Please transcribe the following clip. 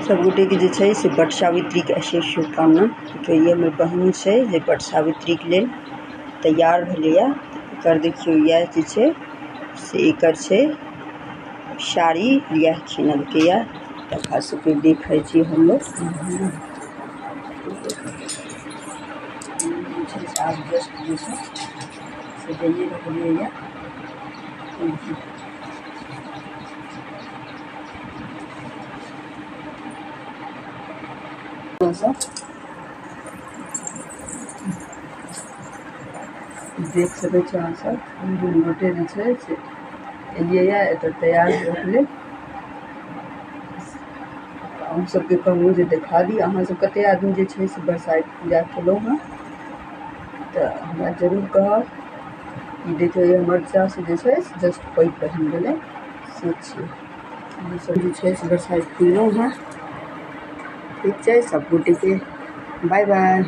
सब गोटेके जे छै से वट सावित्रीके अशेष शुभकामना। देखियौ, ई हमर बहिन छै जे वट सावित्रीके लेल तैयार भेलैया। एकर देखियौ, इएह जे छै से एकर छै साड़ी, इएह किनलकैया। तऽ सबके देखै छी हमलोग जे छै आब जस्ट जे छै से जाइए रहलियैया। देख सकै छी अहाँ सब, दुनू गोटे जे छै से एलियैया एतऽ तैयार होइके लेल। अहूँ सबके कहू जे देखा दी। अहाँ सब कते आदमी जे छै से बरसाइत पूजा केलहुँ हँ तऽ हमरा जरूर कहब। ई देखियौ, हमर चास जे छै से जस्ट पैघ बहिन भेलै से छियै। अहाँ सब जे छै से बरसाइत पुजलहुँ हँ। ठीक छै, सब गोटेके बाय बाय।